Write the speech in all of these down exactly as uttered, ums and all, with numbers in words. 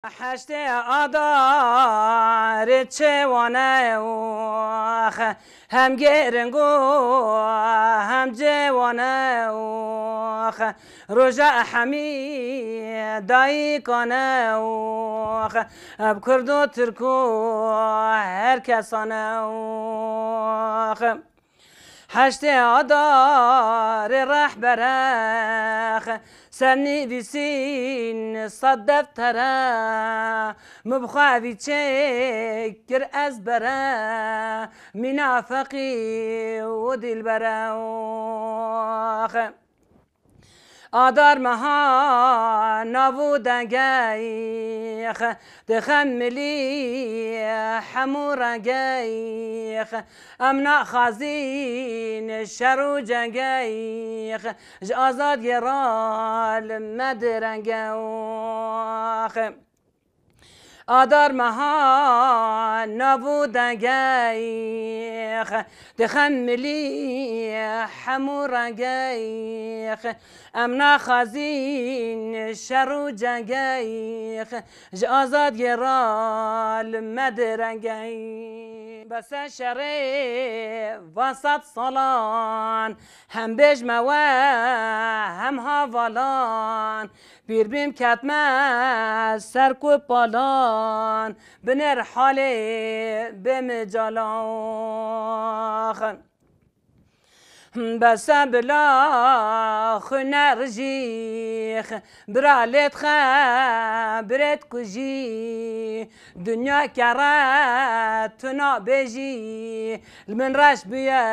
Heştê Adarê çêwane ox, hem gêring û hem cêwane ox. Roja hemî dayikane ox, ev Kurd û Tirk û her kesane ox. Heştê Adarê rehberex, ser nivîsîn sed deftere, min bi xwe vî çêkir ezbere, mîna feqî û dîlbere ox. Adar meha nav û dengeyx, dixemilî hemû rengeyx. Em naxazîn şer û cengeyx, ji azadiyê re li me direngeyx. Adar meha nav û dengeyx, dixemilî hemû rengeyx. Em naxazîn şer û cengeyx, ji azadiyê re li me direngeyx. Bese şerê van sed salan, hem bêj me we hem havalan. Pîr bîm ketme ser kupalan, binêr halê bê min calax. Bese bila xwe nerijîx, bira lê dixe birêt kujî. Dinya kere tu nabêjî, li min reş bûye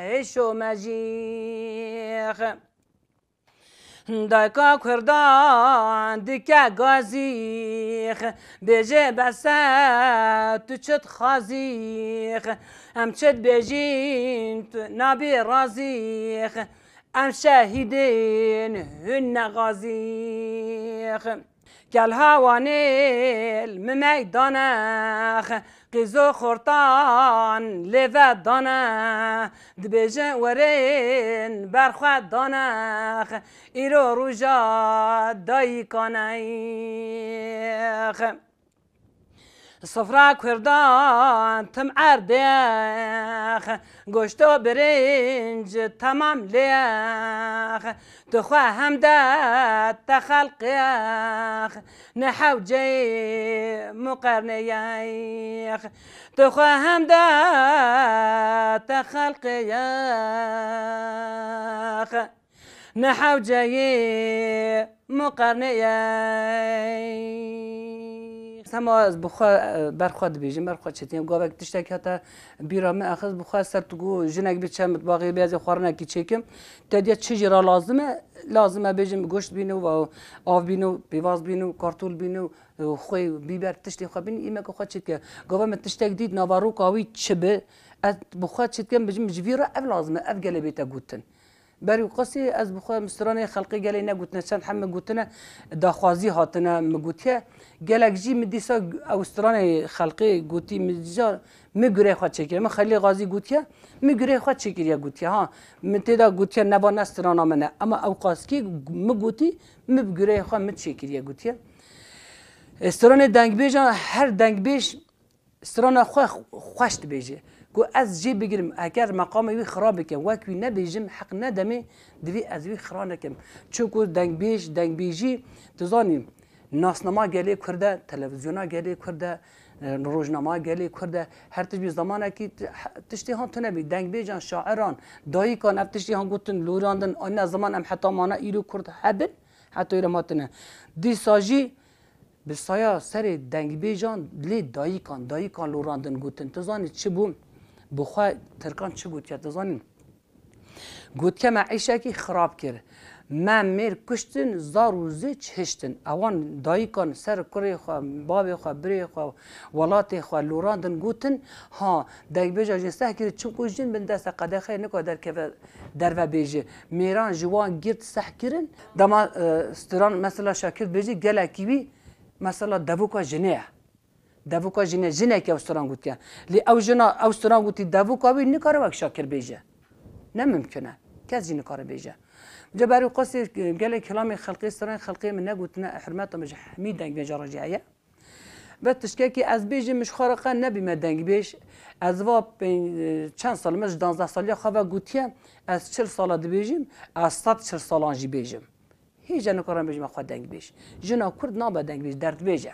hêşo mejîx. Dayka Kurdan dike gazîx, bêje bese tu çi dixwazîx, em çi dibêjin tu nabî razîx, em şehîdên hûn ne gazîx. Gel hawanê li min meydanex, qîzo xortan lê vedane, dibêjin werên berxwe danex, îro roja dayikanex. Sifra Kurdan tim erdex, goşto birinc temam lêx, tu xwe hem de te xelqêx, ne hewceyê muqernêyex, tu xwe hem de te xelqêyex. Ne hewceyê muqernê ye. Sema ez bi xwe, e, ber xwe dibêjim, ber xwe çêtim. Gavek tiştek hate bîra min, ex ez bi xwe ser tu got, jinek bê çem mitbaxê bê, ez ê xwarinekî çêkim. Te diya çi jî ra lazim e? Lazim e bêjim, goşt bîno, va-, av bîno, pêvaz bîno, kartol bîno, e, xwê, bîber, tiştê xwe bîn, îmeke xwe çêdike. Gava min tiştek dît, naveroka wî çi bi, ez bi xwe çêdikim, bêjim, ji vî re ev lazim e, ev gelê bête gotin. Berî qasî ez bi xwe min stranê xelqê gelê negotine, çend heme gotine, daxwazî hatine min gotiye. Gelek jî min dîsa ew stranê xelqê gotî, min ca min gurê xwe çêkiriye. Min Xelîl Xazî gotiye, min gurê xwe çêkiriye gotiye. Ha, min tê de gotiye neva ne strana min e. Ema ew qaskî min gotî, min bi gureyê xwe min çêkiriye gotiye. E, stranê dengbêjan, her dengbêj strana xwe xweş dibêje. Ku ez jê bigirim, eger meqamê wî xira bikim, wek wî nebêjim, heq nedemê, divê ez wî xira nekim. Çunku dengbêj, dengbêjî, tu zanî, nasnama gelê Kurd e, televizyona gelê Kurd e, e, rojnama gelê Kurd e, her tişt bî zamanekî ti-, he-, tiştê han tune bî. Dengbêjan, şairan, dayikan ev tiştê han gotin, lûrandin, anîna ziman em heta mana îro Kurd hebin, heta îro hatine. Dîsa jî Bi saya serê dengbêjan lê dayikan, dayikan lorandin gotin. Tu zanî çi bû? Bi xwe Tirkan çi gotiye, tu zanî? Gotiye me îşekî xirab kir. Me mêr kuştin, zar û zêç hiştin. Ewan dayikan ser kurê xwe, bavê xwe, birê xwe, welatê xwe lorandin gotin. Ha, dengbêja jin seh kir, çimku jin bin deste qedexeyê nika derkeve derve bêje. Mêran ji wan girt seh kirin. Dema, e, stran mesela Şakir dibêje gelekî wî Mesela devoka jinê ye. Devoka jinê, jinekî ew stran gotiye. Lê ew jina, ew stran gotî devoka wî nikare wek Şakir bêje. Ne mimkun e. Kes jî nikare bêje. Ceber û qasî gelek kilamê xelqê, stranên xelqê min negotine, hurmeta min ji hemî dengbêja re jî heye. Be tiştekî ez bêjim, min ji xwe re qe nebîme dengbêj. Ez va pê-, çend sal, min ji danzdeh saliya xwe ve gotiye, ez çil sala dibêjim, ez sed çil salan jî bêjim. Hêja nikarim bêjime xwe dengbêj. Jina Kurd nabe dengbêj, derdbêj e.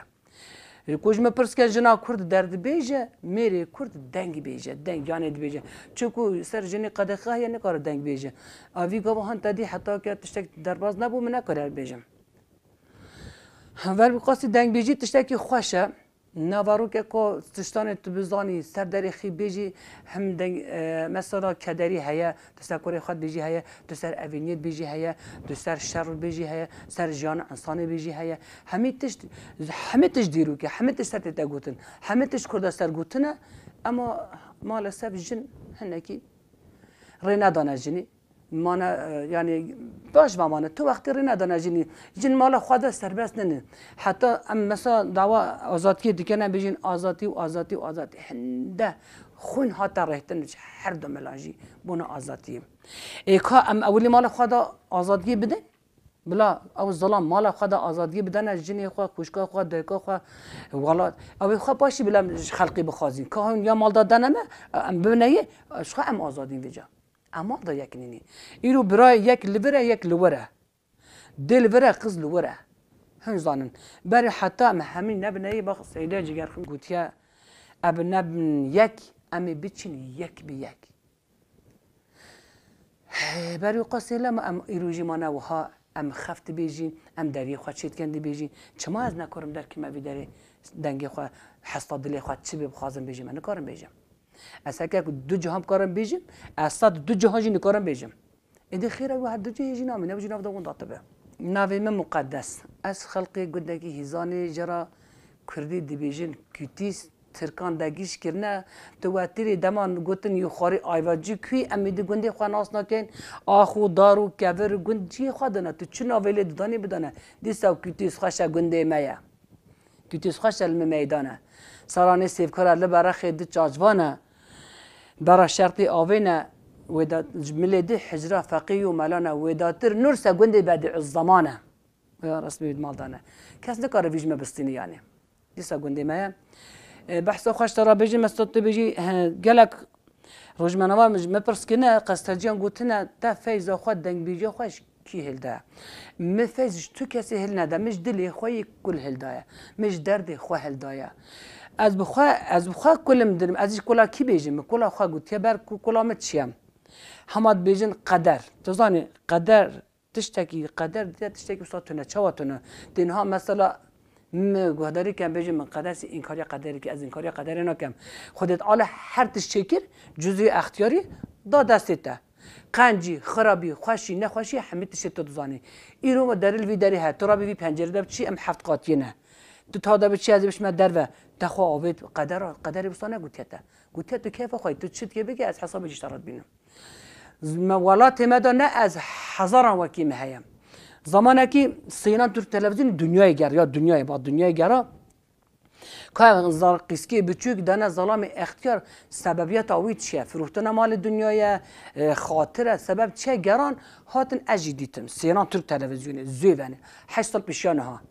Ku ji min pirs ke jina Kurd derdbêj e, mêrê Kurd dengbêj e, deng yanê dibêje. Çiku ser jinê qedexe heye nikare dengbêje. A vî gava han te dî heta ke tiştek derbas nebû min nekare bêjim. Ver bi qasî dengbêjî tiştekî xweş e. Naveroke ku tiştanê tu bizanî, ser derê xî bêjî, hem deng, e, mesela kederî heye, tu ser kurê xwe dibêjî heye, tu ser evîniyê dibêjî heye, tu ser şer dibêjî heye, ser jiyana însanê bêjî heye. Hemî tişt, hemî tişt dîrokî, hemî tişt ser tête gotin, hemî tişt Kurda ser gotine, ema maalesef jin hinekî rê nedane jinî. Mane, e, yani baş ve mane. Tu wextî rê nedane jinî. Jin mala xwe de serbest nîne. Heta em mesela dawa azadiyê dikin, em bêjin azadî û azadî û azadî. Hinde xwîn hate rêhtin ji her du milan jî bona azadiyê. Ê ka em ewilî mala xwe de azadiyê bidin? Bila ew zilam mala xwe de azadiyê bidene jinê xwe, xwişka xwe, dayika xwe, welat. Ew ê xwe paşî bila em ji xelkê bixwazîn. Ka hûn ya malda dene me, em bibine yê, ji xwe em azadîn vêca. Em malda yek nînî. Îro birayê yek li vir e, yek li wir e. Dê li vir e, qiz li wir e. Hûn zanin. Berê heta em hemî nebine yê, bak Seyda Cigerxwîn gotiye, em nebin yek, em ê biçin yek bi yek. He, berê qasê lema em îro jî mane wiha, em xeft dibêjîn, em deriyê xwe çêdikin dibêjîn. Çima ez nekarim derkime vî derê dengê xwe, hesta dilê xwe çi bê bixwazim bêjim, ez nikarim bêjim. Ez heke ku du cihan bikarim bêjim, ez sed du cihan jî nikarim bêjim. Êdî xêr e, wî her du cihê jî namîne, ew jî nav de winda dibe. Navê min Muqeddes. Ez xelkê gundekî Hîzanê, jê re Kurdî dibêjin Kutîs, Tirkan degîş kirine. Tu wetîrê deman gotin yû xwarî ayva cî kuî, em êdî gundê xwe nas nakin. Ax û dar û kevir gund cihê xwe dine. Tu çi navê lê didanî bidane. Dîsa Kutîs xweş e, gundê me ye. Kutîs xweş e li min meydan e. Sara nê sêvkar e, li berexê di çacvan e. Bera şertê avê ne, wêda-, ji milê di hicra feqî û melan e, wêdatir nûr se gundê bedî zeman e. Ya resmî wî di mal de ne. Kes nikare vî ji me bistînî yanî. Dîsa gundê me ye. E, behsa xweş te re bêjim, ez tu bêjî, he, gelek Rojnameva min ji me pirs kirine, qesteciyan gotine, te feyza xwe, dengbêjiya xwe ji kî hildaye? Min feyz ji tu kesê hilneda, min ji dilê xwe yê kul hildaye. Min ji derdê xwe hildaye. Ez bi xwe, ez bi xwe kul im dinim, ez ji kula kî bêjim? Min kula xwe gotiye, ber ku kula min çi ye? Hema dibêjin qeder. Tu zanî, qeder Tiştekî qeder diye tiştekî wisa tune. Çawa tune? Tê niha mesela min guhdarî kem bêjim min qeder sî înkariya qederî ke ez înkariya qederê nakem. Xwedê Teala her tişt çêkir, cuzî extiyarî da destê te. Qencî, xirabî, xweşî, nexweşî hemî tiştê tu dizanî. Îro me deril vî derî he, tu rabî vî pencerê de biçî em heft qatiyê ne. Tu ta de biçî ez ê bişime derve. Te xwe avêt qedera, qederê wisa negotiye te. Gotiye tu keyfa xwe, tu çi dikê bikî ez hesabê jî ji te re dibînim. Me welatê me de ne ez hezaran wekî me heye. Zamanekî seyran Türk Televizyonî dinyayê ger, ya dinyayê, ba dinyayê gera. Ka zarqîskê biçûk dane zalamê extiyar sebebiyeta wî çi ye? Firohtina malê dinyayê, e, xatir e, sebeb çi ye? Geran hatin ez jî dîtim. Seyran Türk Televizyonî, zû venê. Heşt sal pişiya niha.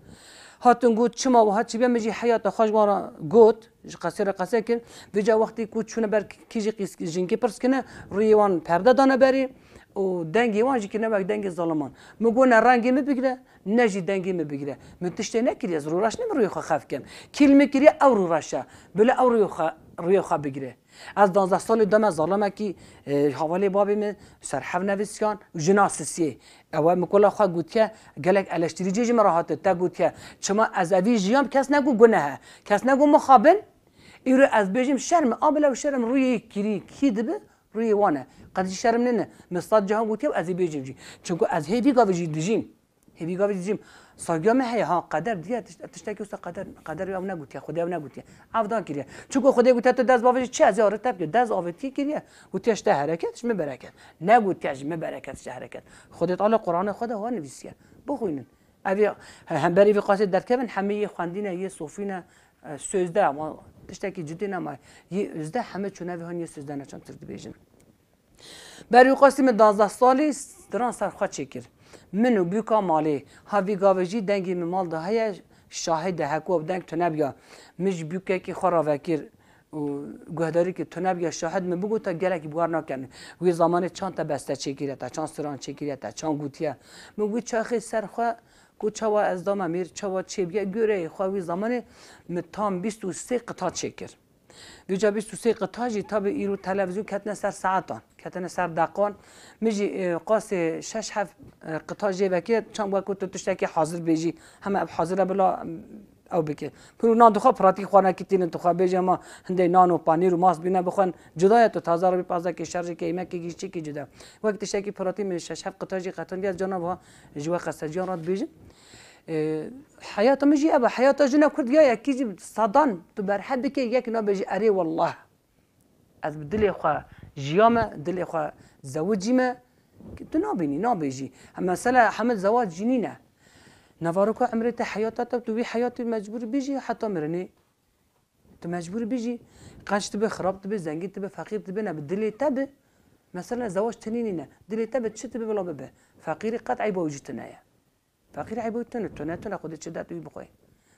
Hatin got, çima wiha çi bê, min jî heyata xwe ji wan re got. Ji qesê re qese kir. Vêca wextê ku çûne ber kî jî qîz-, jinkê pirs kine, rûyê wan perde dane berê û dengê wan jî kirine wek dengê zaliman. Min got, ne rengê min bigire, ne jî dengê min bigire. Min tiştê nekiriye, ez rûreş nîm rûyê xwe xev kim. Kî li min kiriye, ew rûreş e. Bila ew rûyê xwe, rûyê xwe bigire. Ez danzdeh salî deme zalimekî, e, hevalê babê min ser hev nivîsiyan û jina sisiyê. Ew e min kula xwe gotiye, gelek eleştirîcî ji min re hate, te gotiye, çima ez evî jiyam, kes negot guneh e, kes negot mixabin. Îro ez bêjim şerm e, a bila ew şerm rûyê kirî kî dibe, rûyê wan e. Qet jî şerm nîne. Min sed cahan gotiye û ez ê bêjim jî. Çimku ez hê vî gavê jî dijîm. Hê vî gavê dijîm. Sagiya me heye, ha, qeder diye, tiş-, tiştekî wisa qeder, qeder ew negotiye, Xwedê ew negotiye. Ev dan kiriye. Çimku Xwedê gotiye tu dest bavêjî çi, ez ê arê te bike. Dest avêt kî kiriye? Gotiye ji te hereket, ji min bereket. Negotiye ji min bereket, ji te hereket. Xwedê Teala Quranê xwe de ha nivîsiye. Bixwînin. Ev ê he-, hemberî vî qasê derkevin, hemî yê xwendî ne, yê sofî ne, e, sözde, ama tiştekî cidî nema. Yê özde hemî çûne vê han yê sözde ne çend Tirk dibêjin. Berî qasî min danzdeh salî stran ser xwe çêkir. Min û bûka malê. Ha vî gavê jî dengê min mal de heye, şahid e, heko ev deng tune biya. Min ji bûkekî xwe re vekir û guhdarî kir, tune biya, şahid min bigota gelekî bi war nakin. Wî zamanê çand te beste çêkiriye te, çand stran çêkiriye te, çand gotiye. Min wî çaxê ser xwe ku çawa ez dame mêr, çawa çêbiye, goreyê xwe wî zamanê min tam bîst û sê qita çêkir. Vêca bîst û sê qita jî tabi îro televîzyon ketine ser saetan, ketine ser deqan. Min jî, e, qasê şeş heft, e, qita jê vekê, çend wek ku tu tiştekî hazir bêjî, heme ev hazir e bila ew bike. Pir û nan dixwe, pratîk xwe nekî tînin dixwe, bêje ma hindê nan û panîr û mast bîne bixwen, cuda ye tu taze re bî pazekê şerjê keyme kê gîşçîkî cuda. Wek tiştekî pratî min şeş heft qita jî qetandiye, cana buha ji we qeseciyan re dibêjim. E, heyata min jî ev e. Heyata jina Kurd ya yekî jî sedan tu berhev bike, yek nabêjî erê wallah. Ez bi dilê xwe jiyame, dilê xwe zewicîme. Tu nabînî, nabêjî. Hem mesela hemil zewac jî nîne. Nevaroka emrê te, heyata te, tu vî heyatî mecbûr bijî heta mirinê. Tu mecbûr bijî. Qenc dibe, xirab dibe, zengîn dibe, feqîr dibe, ne bi dilê te bi. Mesela zewac tenî nîne. Dilê te bi çi dibe bila bibe. Feqîrî qet eyba wî jî tune ye. Feqîr eyba wî tune, tune, tune, Xwedê çi de tu wî bixwe.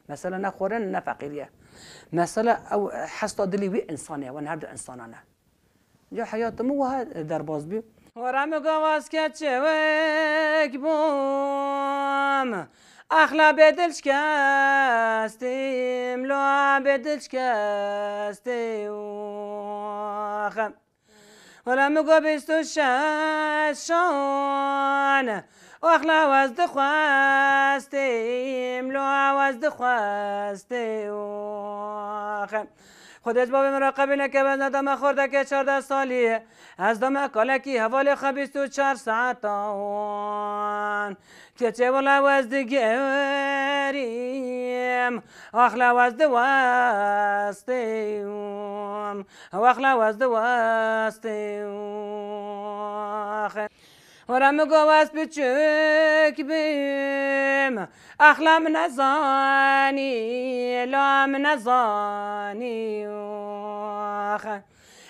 Mesela ne xwarin, ne feqîrî ye. Mesela ew hesta dilê wî însanê ye, wan her du însanan e. Ca heyata min wiha derbas bî. Were min gava ez keçewek bûm, exla bêdil şikestîm, lo bêdil şikestî oxe. Were min go bîst û şeşan, oxla wez dixwestîm, lo wez dixwestî oxe. Xwedê ji bavê min re qebîl neke, ez nedame xwerdeke çardeh salî, ez dame kalekî hevalê xwe bîst û çar saetan. Keçê wela wez digerîm, axla wez diwestîm, axla wez diwestîm. Were min go wez piçik bîm, axla min nezanî, la min nezanî.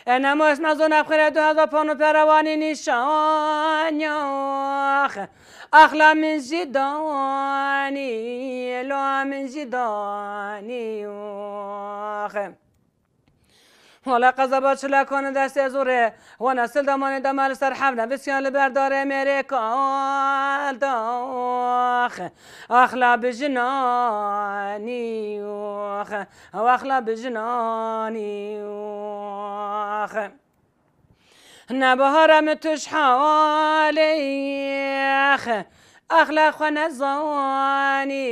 Ene mos mezon ev xire du hezar pano perawanî nîşan, ax, axla min jî danî, lo min jî danî, ax. Wala qezaba çilekan destê zorê, wana sil damanê dama li ser hevne bisiyan li berdarê mêrê kal dax. Axla bijinanî, ax. Ew axla bijinanî, ax. Ne bahara min tuj halê, ax. Axla xwe nezanî,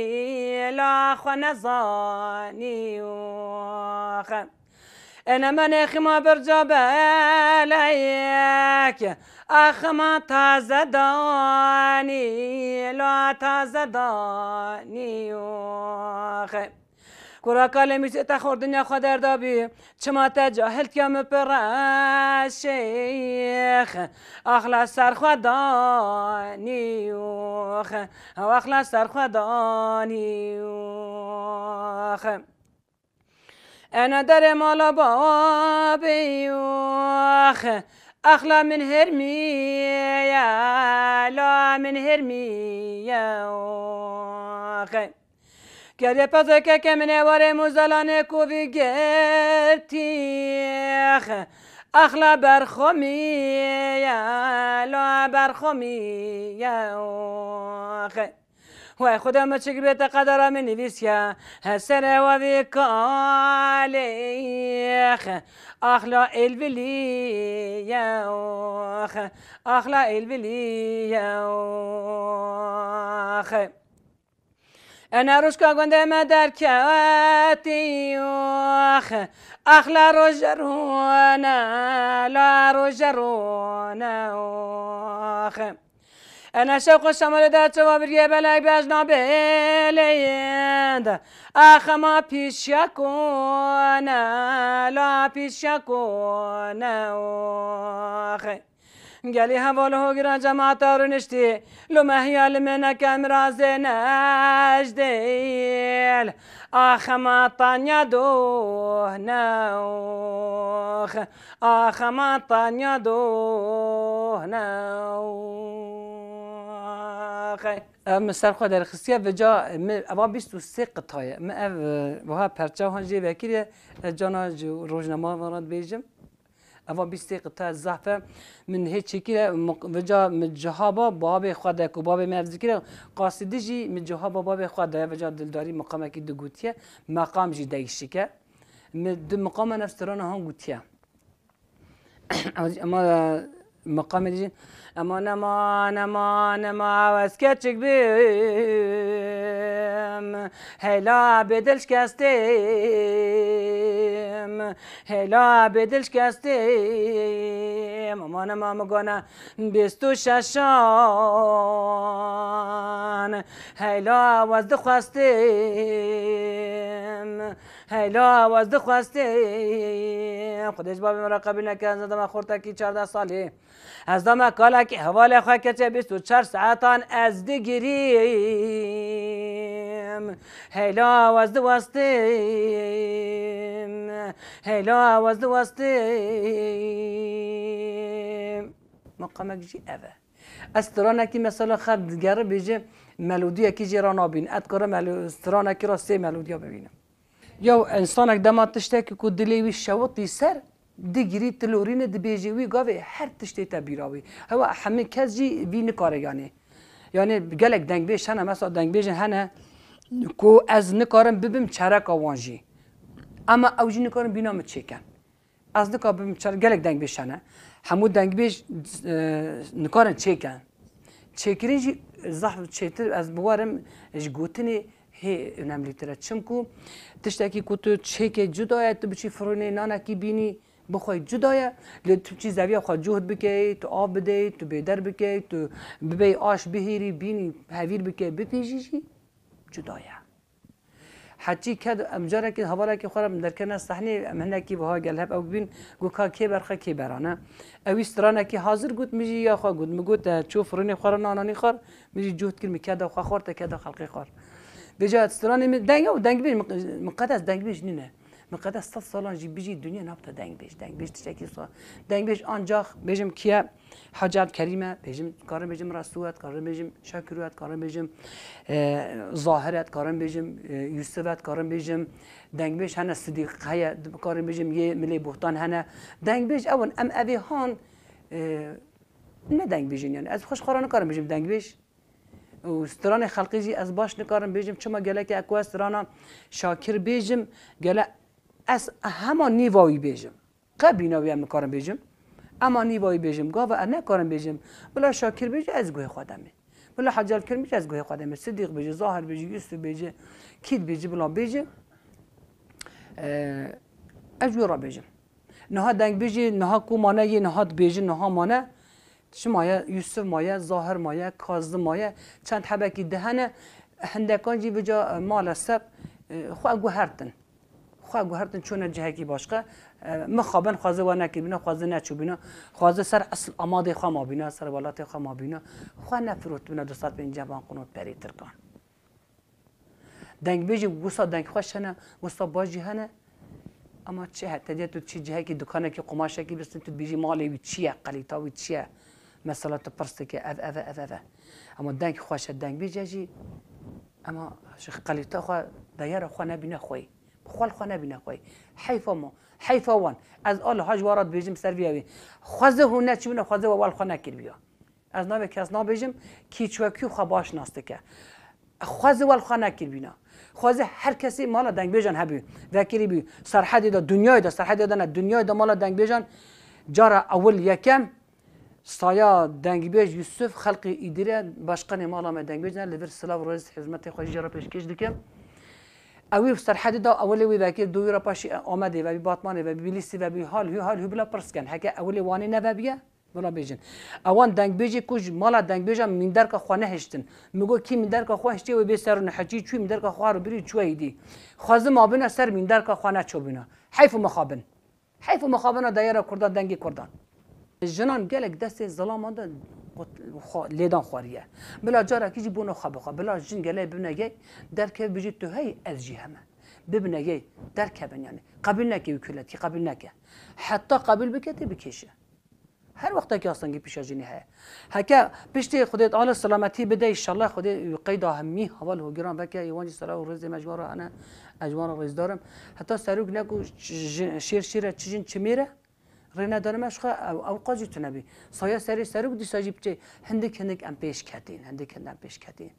la xwe nezanî, ax. Ene menê xima birca beleyek, axima taze danî, la taze danî, ax. Kura kalê mîsê te xordinya xwe derdabî, çima te cahiltiya min pire şêx, axla ser xwe danî ox, ew axla ser xwe danî ox. Ene derê mala babê ox, axla min hermiye, la min hermiye ox. Kerê pezekeke min ê warê muzelanê kovî girtîx. Axla berxomî ye, la berxomî ye, ox. Wey Xuda min çi bête qedera min nivîsiye. Heserê we vî kalêx. Axla êlvilî ye, ox. Axla êlvilî ye, ox. Ene ruşka gundê me derketî, ox. Axla roje rûne, la roje rûne, ox. Ene şewq û şemalê de çawa biriyê belek bejna bêlênd. Axema pîşya kone, la pîşya kone, ox. Gelî heval û hogiran cemata rûniştî, lo mehiya li me nekem razê nejdêl. Axema tanya doh ne ox, axema tanya doh ne ox. Ev min ser xwe derxistiye, vêca min eva bîst û sê qita ye. Min ev, e, wiha perça han jê vekiriye, ez cana ji rojnama van re dibêjim. Eva bîst sê qita zehf e. Min hê çêkire, miq-, vêca min cihaba babê xwe de ku babê me ev zikire, qasidî jî min cihaba babê xwe de, vêca dildarî miqamekî digotiye, meqam jî değişik e. Min di miqaman ev strana han gotiye. Ama, e, meqamê dî jî, "Ema nema, nema, nema, ez keçik bim. Heyla bêdil şikestêm. Heyla bêdil şikestêm. Ema nema, min gona bîst û şeşan. Heyla ez dixwestim." Heyla ez dixwestim. Xwedê ji babê min re qebûl neke, ez dama xortekî çardeh salî. Ez dama kalekî hevalê xwe keçê bîst û çar saetan ez digirîm. Heyla ez diwestim. Heyla ez diwestim. Meqamek jî ev e. Ez stranekî mesela xer digere bêje melodiyekî jê re nabîn. Ez dikare melo-, stranekî re sê melodiya bibînim. Ya însanek dema tiştekî ku dilê wî şewitî ser, digirî, tilorîne, dibêjî wî gavê her tiştê te bîra wî. Hewa hemî kes jî vî nikare yanî. Yanî gelek dengbêj hene, mesela dengbêjin hene ku ez nikarim bibim çereka wan jî. Ama ew jî nikarin bîna min çêkin. Ez nikabim çer-, gelek dengbêj hene. Hemû dengbêj, e, nikarin çêkin. Çêkirin jî zehf çêtir ez biwerim ji gotinê hê önemlîtir e. Çimku tiştekî ku tu çêkê cuda ye, tu biçî firûnê nanekî bînî, bi xwe cuda ye. Lê tu biçî zeviya xwe cuhd bikey, tu av bidey, tu bêder bikey, tu bibey aş bihêrî, bînî hevîr bikey, bipêjî jî cuda ye. Heçî ked em carekî hevalekî xwe re em derkevine sehnê, em hinekî wiha gel hep ew bîn, got, "Ka kê berxe, kê berane?" Ewî stranekî hazir got, min jî ya xwe got. Min got, "Te çû firûnê xwe re nananî xwar?" Min jî cuhd kir, min keda xwe xwar, te keda xelqê xwar. Vêca stranê min deng ew dengbêj, min, min qedes dengbêj nîne. Min qedes sed salan jî bijî, dinya nabte dengbêj. Dengbêj tiştekî sa-, dengbêj ancax bêjim kiye? Hacî Ebdkerîm e, bêjim, karim bêjim Resul e, karim bêjim Şakir e, karim bêjim, e, Zahir e, karim bêjim, e, Yusuf e, karim bêjim, dengbêj hene, Sidîq heye, karim bêjim yê Milê Bohtan hene. Dengbêj ew in, em evê han, e, ne dengbêjin yani. Ez xweş xwe re nikarim bêjim dengbêj. Û stranê xelqî jî ez baş nikarim bêjim, çima gelekê ez ku ez strana Şakir bêjim, gele ez hema nîva wî bêjim. Qe bîna wî em nikarin bêjim. Ema nîva wî bêjim. Gava ez nekarim bêjim. Bila Şakir bêje ez guhê xwe demê. Bila Hecel Kirm bêje ez guhê xwe demê. Sidîq bêje, Zahir bêje, Yusuf bêje, Kît bêje, bila bêje. Eee, ez ji wî re bêjim. Niha dengbêjê, niha ku mane yê, niha dibêjin, niha mane. Çima ye? Yusuf maye, Zahir maye, Kazim maye. Çend hebekî di hene. Hindekan jî vêca, e, maalesef, e, xwe guhertin. Xwe guhertin çûne cihekî başqe. E, mixabin xwezê we nekiribîne, xwezê neçûbîne. Xwezê ser esil amadê xwe mabîne, ser welatê xwe mabîne. Xwe nefirotibîne du sed pêncî van qunot perê Tirkan. Dengbêjê wisa dengxweş hene, wisa baş jî hene. Ama çi he, te diye tu çi cihekî, dukanekî, qumaşekî bistin, tu dibêjî malê wî çi ye, qelîta wî çi ye? Mesela tu pirs dike, ev, ev e, ev, ev e. Ama deng xweş e, dengbêje jî, ama ji qelîta xwe, deyara xwe nebîne xweyî. Bi xwe li xwe nebîne xweyî. Heyfa me, heyfa wan. Ez a li haj wa re dibêjim ser vî evî. Xwezê hûn neçûbûne, xwezê we wa li xwe nekiribiya. Ez navê kes nabêjim, kî çwekî xwe baş nas dike. Xwezê we li xwe nekiribîna. Xwezê her kesî mala dengbêjan hebû, vekirî bû. Serhedê de, dinyayê de, serhedê de ne, dinyayê de mala dengbêjan cara ewil yekem saya dengbêj Yusuf Xelqî Îdîre, başqanê mala me dengbêj ne, li vir silav rêz hizmetê xwe jî re pêşkêş dikim. Ewî serhedê de ewilê wî vekir, dû wî re paşî Amedê vebî, Batmanê vebî, Bilîsî vebî, hal hû, hal hû bila pirs ken. Heke ewilê Wanê nevebiye, Vila bêjin. Ewan dengbêjê ku ji mala dengbêjan mînderka xwe nehiştin. Min got, kî mînderka xwe hiştiye wê bê ser û neheçî çûyî mînderka xwe ro birî çûye îdî. Xwezim abîna ser mînderka xwe neçûbîna. Heyf û mixabin. Heyf û mixabina deyara Kurdan, dengê Kurdan. Jinan gelek destê zilaman de qut-, xwe, lêdan xwariye. Bila carekî jî bona xwe bi xwe. Bila jin gelê bibine gey, derkev bijî tu hey ez jî heme. Bibine gey, derkevin yani. Qebûl neke wî kuletî, qebûl neke. Heta qebûl bike tê bikêşe. Her wextekî astengî pêşa jinê heye. Heke piştî Xwedê Teala selametî bide, înşallah Xwedê qeyda hemî heval hogiran veke, ê wan jî selav û rêzê me ji wan re hene, ez ji wan re rêzdar im. Heta serok ne ku ş-, ş-, şêr şêr e, çi jin çi mêr e, rê nedane me ji xwe, ew, ew qas jî tune bî. Saya serê serok dîsa jî biçe, hindik hindik em pêş ketîn, hindik hindik em pêş ketîn.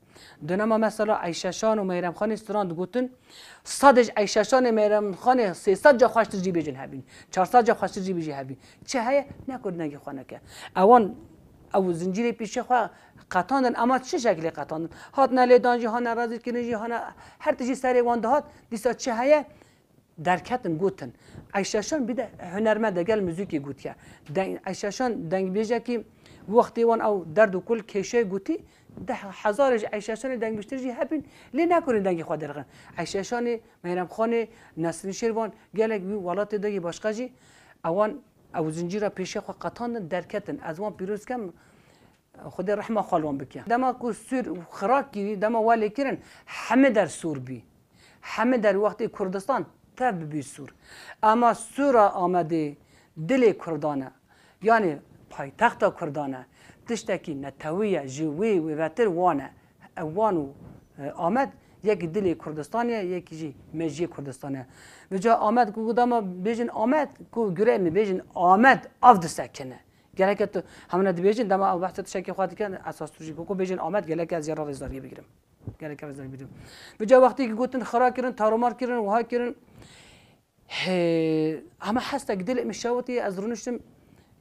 Di nema mesela Eyşeşan û Meyremxanê stran digotin, sadê ji Eyşeşanê Meyremxanê sê sed ca xweştir jî bêjin hebîn, çar sed ca xweştir jî bêjî hebîn. Çi heye? Ne ku dengê xwe neke. Ewan ew zincîrê pêşê xwe qetandin, ema çi şekilê qetandin? Hatine lêdan jî, hane rezîlkirin jî, hane her tişt jî serê wan dihat. Dîsa çi heye? Derketin gotin. Eyşeşan bir de hunermend e, gel muzîkê gotiye. Deng-, Eyşeşan dengbêjekî wextê wan ew derd û kul kêşeyê gotî, deh hezarê ji Eyşeşanê dengbêjtir jî hebin, lê nekorin dengê xwe derxin. Eyşeşanê, Meyremxanê, Nesrîn Şêrvan, gelek wî welatê de yê başqa jî, ewan ew zincîra pêşiya xwe qetandin, derketin. Ez wan pîroz kem, Xwedê rehma xwe li wan bike. Dema ku sûr û xirak kirî, dema we lê kirin, hemî der sûr bî. Hemî der wextê Kurdistan tev bibî sûr. Ema sûra Amedê dilê Kurdan e. Yanî paytexta Kurdan e. Tiştekî netewî ye, ji wê wêvetir wan e. Ew wan û, e, Amed yekî dilê Kurdistanê ye, yekî jî mejiyê Kurdistanê ye. Vêca Amed ku dema bêjin Amed, ku gureyê min bêjin Amed av disekine. Gereke tu hemine dibêjin, dema ew behsa tiştekê xwe dikin, esas tu jî ku bêjin Amed, gereke ez jê re rêzdariyê bigirim. Gereke rêzdariyê bigirim. Vêca wextê ki gotin xira kirin, taromar kirin, wiha kirin. Hê, hema hestek dilê min şewitî, ez rûniştim,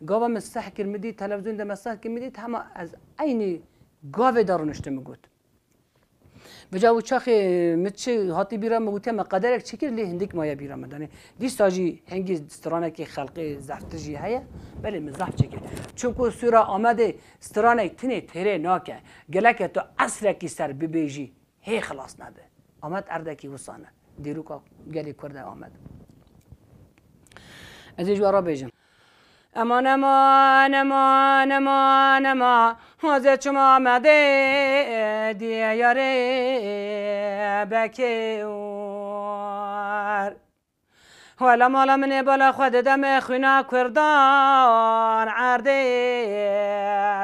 gava min seh kir, min dît, televîzyonê de me seh kir, min dît, hema ez eynî gavê de rûniştim, min got. Vêca û çaxê min çi hatî bîra min, gotiye me qederek çêkir, lê hindik maye bîra min. Danê dîsa jî hingî stranekî xelqê zeftir jî heye, belê min zef çêkir. Çimku sûra Amedê stranek tinê têrê nake. Geleke tu esrekî ser bibêjî, hê xilas nebe. Amed erdekî wisa ne. Dîroka gelê Kurd e Amed. Ez ê ji we re bêjim. Eman, eman, eman, eman, eman, wazê çima Amedê diyarê bekê war. Wela mala min ê bala xwe dide me xwîna Kurdan erdê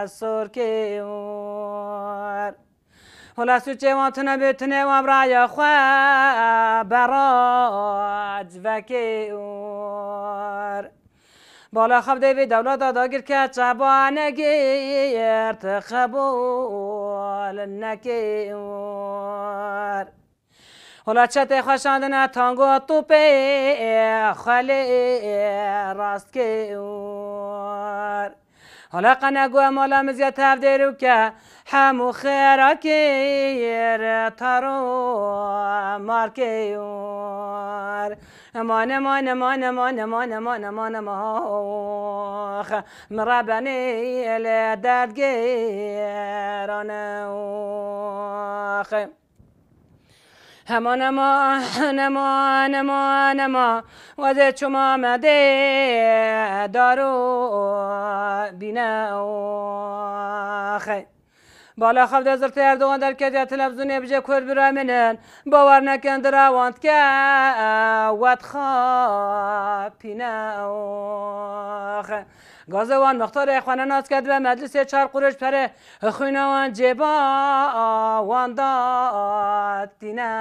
sorkê war. Wela sûcê wan tune bê, tune wan raya xwe berac vekê war. Bala xev dê vê dewleta dagir ke çaba negirt qebûl nekê war. Wela çetê xwe şandine tango topê xwe lê rast kê war. Hala qene gu mala min zî ya tev dêrûke, hemû xêra kir taro markê war. Eman, eman, eman, eman, eman, eman, eman, eman, ox. Min rebenê lê derdgêran ox. Hema nema, nema, nema, nema, wezê çima me dê daro bîne oxê. Bala xev de zirtê Erdogan derketiye televîzyonê bije Kurd bira min in, bawer nekin dira wan dike wet xapîne oxê. Gazê wan mixtarê xwe nenas ke dibe meclisê çar quruş perê xwîna wan cêba wan datîne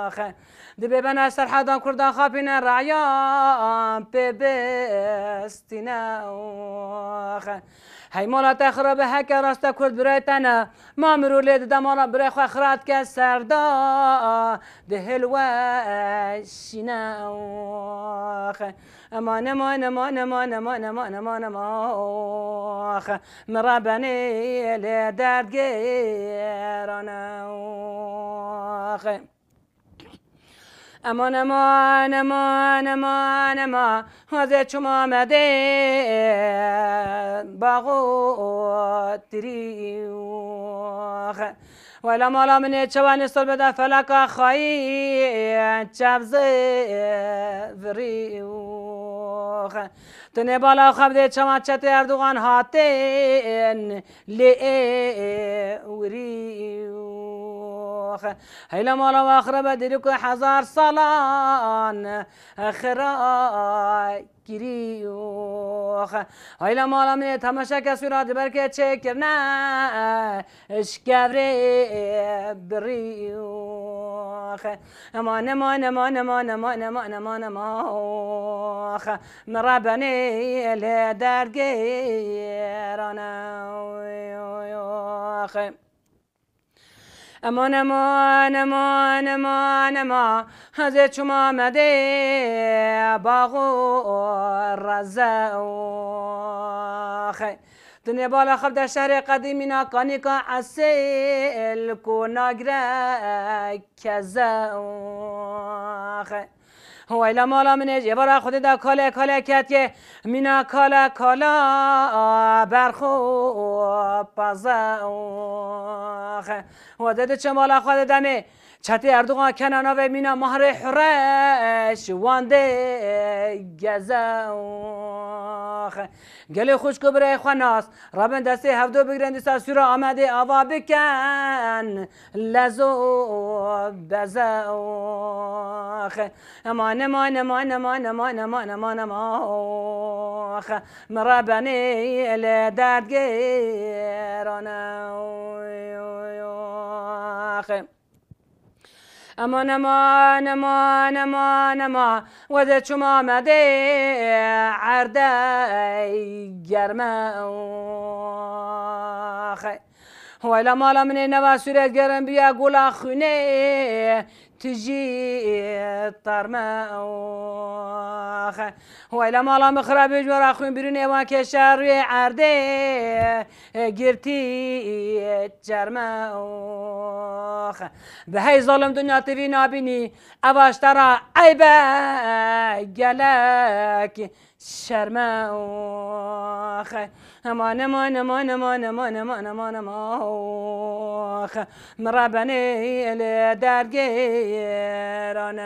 oxe. Dibê bena serhedan kurdan xapîne reyan pê bistîne oxe. Hey mala te xirabe heke raste kurd birayê te ne. Ma mirû lê dide mala birê xwe xira dike serda dihil weşîne oxe. Eman, eman, eman, ox. Min rebenê lê derdgêran ox. Eman, eman, eman, eman, eman. Wezê çima me dê baxo tirî ox. Wela mala min ê çewanê sol bede felaka xayî çevzê virî ox. Tu nê bala xev dê çewan çetê Erdogan hatin lê ê wirî ox. Heyla mala we xirab e, dêrî ku hezar salan xira kirî. Heyla mala min ê temaşeke sûra di ber ke çêkirine, ji kevrê birî. Ema nema, nema, nema, nema, nema, nema, nema. Min rebenê lê dergêrane. Eman, eman, eman, eman, eman, ez ê çûm Amedê, bax û reze û xey. Dinyê bala xev de şehrê qedîmîna kanîka esêl ku nagire keze û xey. Weyla mala min ê ji êvara Xwedê de kale kale ketiye. Mîna kale kala berxo paze. Oxe. Xwedê di çemala xwe de demê. Çetê Erdogan kena navê mîna mahrê Hureş wan dê geze. Oxe. Gelê xwişk û birê xwe nas. Rabin destê hevdo bigrin dîsa sûra Amedê ava bikin. Lezo beze oxe. Eman, eman, eman, eman, eman, eman, eman, eman, ox. Min rebenê lê derdgêrane, oy, oy, ox. Eman, eman, eman, eman, eman, wede çûm Amedê erdey germe, ox. Wayla mala min ê neva sûret gerin biya gola xwînê. Tu jî terme oxe. Wayla mala min xirabê ji we re xwîn birînê wan keşa rûyê erdê girtî çerme oxe. Bi hey zalim dinya T V nabînî, eva ji te re eybe gelek. Şerme oxe. Eman, eman, eman, eman, eman, eman, eman, eman, oxe. Min rebenê lê dergêrane.